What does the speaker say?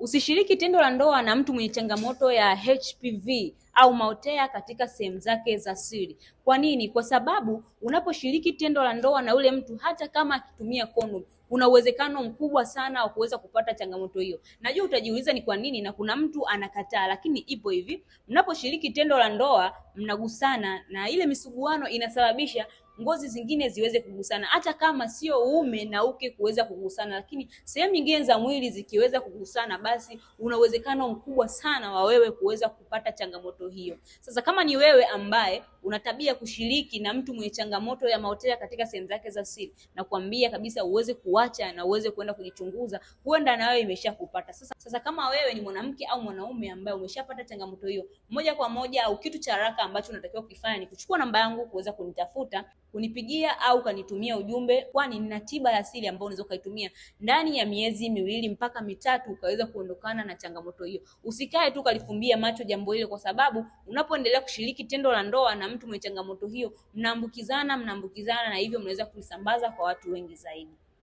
Usishiriki tendo la ndoa na mtu mwenye changamoto ya HPV au maotea katika sehemu zake za siri. Kwa nini? Kwa sababu unaposhiriki tendo la ndoa na yule mtu, hata kama akitumia kondomu, kuna uwezekano mkubwa sana wa kuweza kupata changamoto hiyo. Najua utajiuliza ni kwa nini, na kuna mtu anakataa, lakini ipo hivi: mnaposhiriki tendo la ndoa mnagusana, na ile misuguano inasababisha ngozi zingine ziweze kugusana, hata kama sio uume na uke kuweza kugusana, lakini sehemu nyingine za mwili zikiweza kugusana, basi una uwezekano mkubwa sana wa wewe kuweza kupata changamoto hiyo. Sasa kama ni wewe ambaye una tabia kushiriki na mtu mwenye changamoto ya maotea katika sehemu zake za siri, na kuambia kabisa uweze kuacha na uweze kuenda kujichunguza, huenda na wewe imeshakupata. Sasa kama wewe ni mwanamke au mwanaume ambaye umeshapata changamoto hiyo, moja kwa moja au kitu cha haraka ambacho unatakiwa kukifanya ni kuchukua namba yangu kuweza kunitafuta, kunipigia au kanitumia ujumbe, kwani nina tiba ya asili ambayo unaweza ukaitumia ndani ya miezi 2 mpaka 3 ukaweza kuondokana na changamoto hiyo. Usikae tu ukalifumbia macho jambo hilo, kwa sababu unapoendelea kushiriki tendo la ndoa na mtu mwenye changamoto hiyo, mnaambukizana na hivyo mnaweza kuisambaza kwa watu wengi zaidi.